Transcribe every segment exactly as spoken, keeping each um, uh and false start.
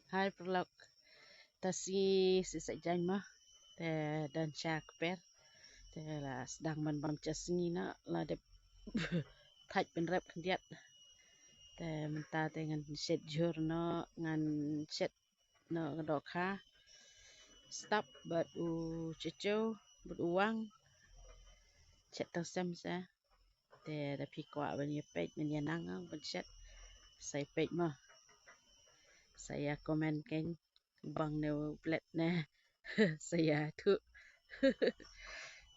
Hai paralok. Te sngi shisha jaiñ mo. Te don sha kper. Te la sdang ban bam sha sngi noh, la dep thait ban rep khyndiat. Te mynta te ngan shet jhur noh, ngan shet noh ka dohkha. Stap bad u chechew bad u wang. Shet tang sem sa. Te da phi kwah ban ïa peit ban ïa nang ban shet, sa ïa peit mo. Sa ïa comment kein, bang ne u blet ne. Sa ïa thuh.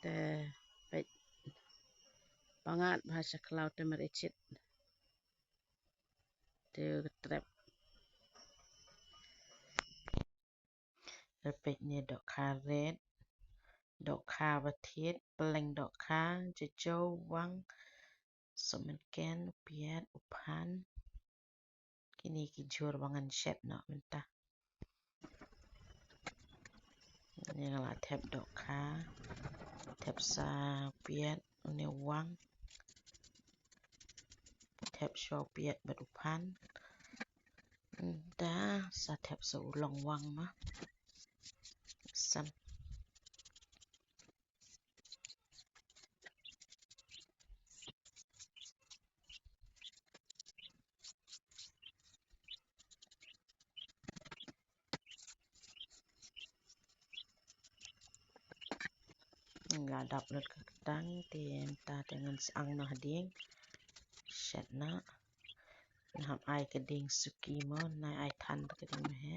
Te peit. Pangat bha sha khlaw te mar ïa chit. Te ka trep. Peit ne dohkha rit, dohkha ba thied, pylleng dohkha, chechew, wang, sohmynken, u piat, u phan. Kine ki jhur ba ngan shet noh mynta. Ngan la thep dohkha, thep sa u piat, une u wang. Thep shuwa u piat bad u phan. Mynta sa thep sa u longwang mo. Sam. La dap lut ka ktang, te mynta te ngan syang noh ha dieng. Shet noh. Ngan hap ai ka dieng suki mo, nai ai than ka dieng mo he.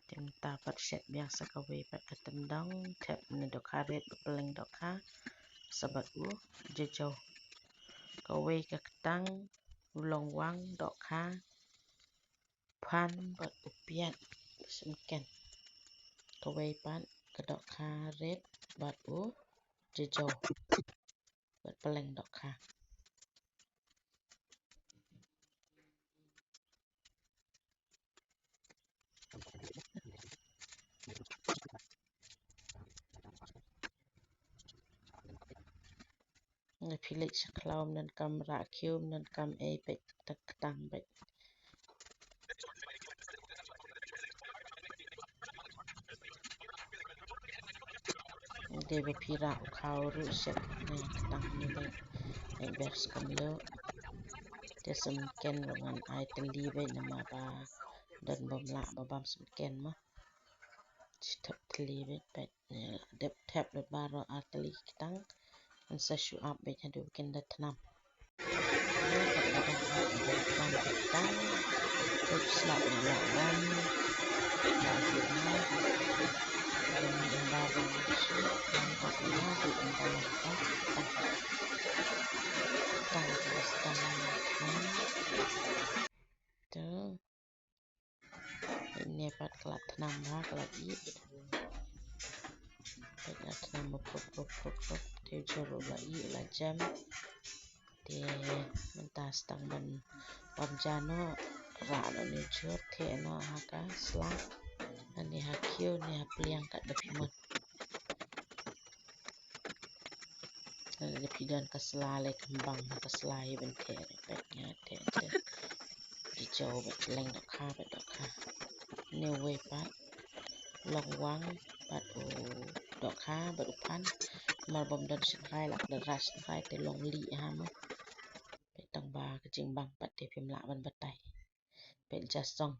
Te mynta pat shet biang sa kawei pat ka tyndong, thep ne dohkha rit, pylleng dohkha, sa bad u chechew. Kawei ka ktang, u longwang, dohkha, phan bad u piat, sohmynken. Kawei pat ka dohkha rit bad u chechew bad pylleng dohkha. Nga phi leit sha khlaw, ym don kam rah khiew, ym don kam ei, peit ta ktang beit. Dei ba phi rah u khaw ruh shet ne ktang ne beit. Ei, bers kam leh. Te sohmynken ruh ngan ai tylli beit namar ba don bym lah ba bam sohmynken mo. Shi thep tylli beit, beit. Dep thep lut baroh ar tylli ki ktang. Ngan sa shu ap beit haduh ba kin da thnam. Beit, beit, beit, beit, beit, beit, beit, beit. Thep slap na la wan. Ba ki na. Beit, beit, beit, beit, beit, beit. Beit, beit, beit, beit, beit. Te. Ine pat ka la thnam bha, ka la ih. Pat ka la thnam bha prup, prup, prup, prup. Te u jhur u la ih, u la jem. Te mynta sdang ban bam ja noh, rah noh ne u jhur, theh noh ha ka sla. Lane ha khiew, ne ha pliang kat ba phi mon. Lada phi don ka sla lei, kynbang ka sla hi ban theh, peit nga theh te. Ki jaw bad leng dohkha bad dohkha. Ne uwei pat longwang bad u dohkha bad u phan. Namar bym don shynrai, lada rah shynrai te long lieh ha mo. Peit tang ba ka jingbang pat te phim lah ban batai. Peit ja song.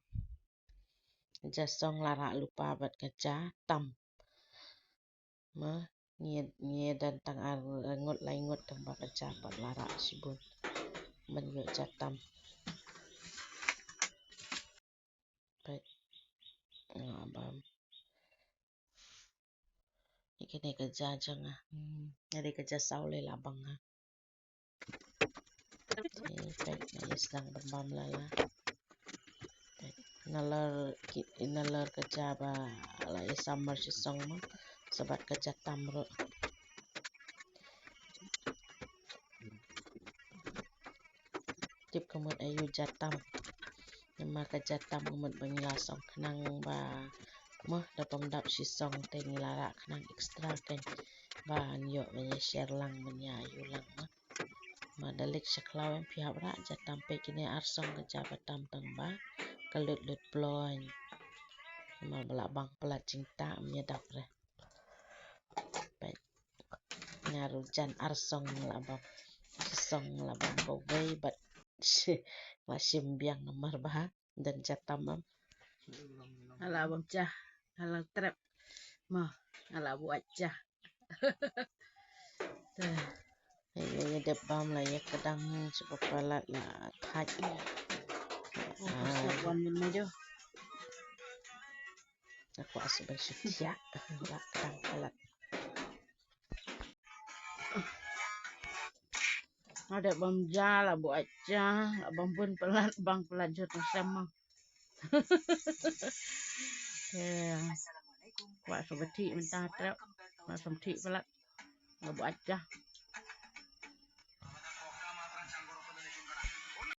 Ja song la rah lypa bad ka ja tam. Ma, ngi, ngi don tang ar ngut lai ngut tang ba ka ja pat la rah shibun. Ban ïoh ja tam. Peit. Nga bam. Ïa kane ka ja jong nga. Hmm, nga dei ka ja saw lei la bang nga. Te peit, nga ïa sdang ban bam lala. Peit, nalor ki, nalor ka ja ba la ïa samar shi song mo, sa bad ka ja tam ruh. Tip ka mut aïu ja tam. Namar ka ja tam ka mut ba ngi la song khnang ba mo, da bym dap shi song te ngi la rah khnang extra kein ba ngi ïoh ban ïa share lang ban ïa aïu lang mo. Ma da leit sha khlaw em phi hap rah ja tam, peit kine ar song ka ja ba tam tang ba ka lut lut ploin. Namar ba la bang palat jingtah, ym ïa dap re. Peit. Nga ruh jan ar song nga la bam. Song nga la bam kawei bad shi, nga la shim biang namar ba don ja tam bam. Nga la bam ja, nga la trep. Mo, nga la buaid ja. Te. Ïa, ïa dep bam la ïa kdang shu palat la thait. Oh, ah. Wan min ma jo. Nga kwah shu ban shu thiah la kdang palat. Nga dep bam ja la buaid ja, la bam bun palat, bang palat jot na sem ma. Te. Kwah shu ba thih mynta trep. Kwah shu thih palat. La buaid ja.